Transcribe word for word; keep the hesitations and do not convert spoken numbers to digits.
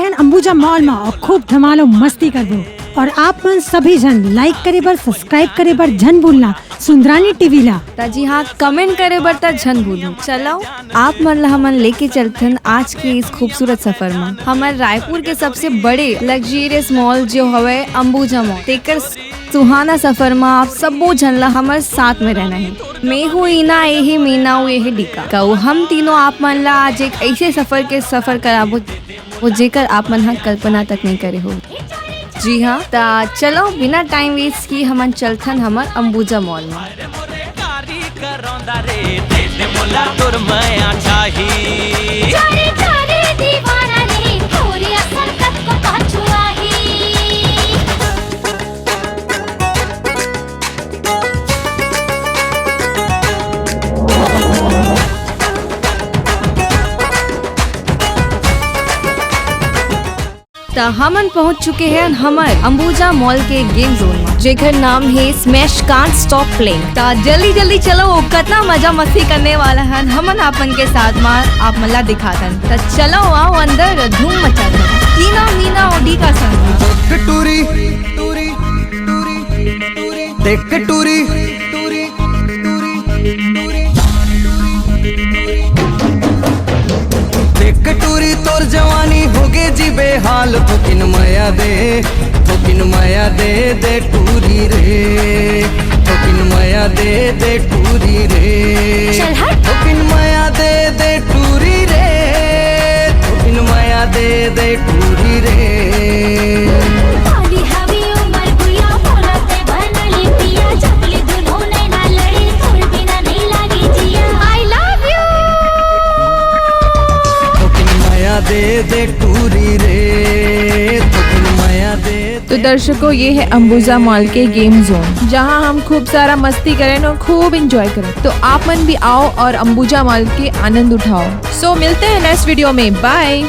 And Ambuja mall में और खूब धमाल और मस्ती करबो। और आप मन सभी झन लाइक करे बर, सब्सक्राइब करे बर झन भूलना सुंदरानी टीवी ला। त जी हाँ, कमेंट करे बर त झन भूलू। चलो, आप मन ला हमन लेके चलथन आज के इस खूबसूरत सफर में। हमर रायपुर के सबसे बड़े लग्जरियस मॉल जो हवे अंबुजा मॉल, तेकर सुहाना सफर में आप सबो झन ला हमर साथ में रहना है। मैं हूँ ईना, ये है मीना, ये है डीका। कहूँ हम तीनों आप मन ला आज एक ऐसे सफर के सफर कराबो, वो जेकर आप मन ह कल्पना तक नहीं करे हो। जी हाँ, त चलो बिना टाइम वेस्ट की हमन चलथन हमर अंबुजा मॉल में। त हमन पहुंच चुके हैं हमर अंबुजा मॉल के गेम जोन में, जेकर नाम है Smash Can't Stop Playing। त जल्दी जल्दी चलो, वो कितना मजा मस्ती करने वाला है हमन आपन के साथ में, आप मन ला दिखाथन। त चलो आओ अंदर धूम मचा दो। ईना मीना और डीका संग। टूरी, टूरी, टूरी, टूरी, देख टूरी, टूरी, टूरी, टूरी, टूरी। देख टूरी तोर जवानी होगे जी बेहाल, थोकिन मया दे, थोकिन मया दे दे टूरी रे, थोकिन मया दे दे टूरी रे। चल हट। थोकिन मया दे दे टूरी रे, थोकिन मया दे दे टूरी रे। तो दर्शकों, ये है अंबुजा मॉल के गेम जोन, जहां हम खूब सारा मस्ती करें और खूब एंजॉय करें। तो आप मन भी आओ और अंबुजा मॉल के आनंद उठाओ। सो मिलते हैं नेक्स्ट वीडियो में। बाय।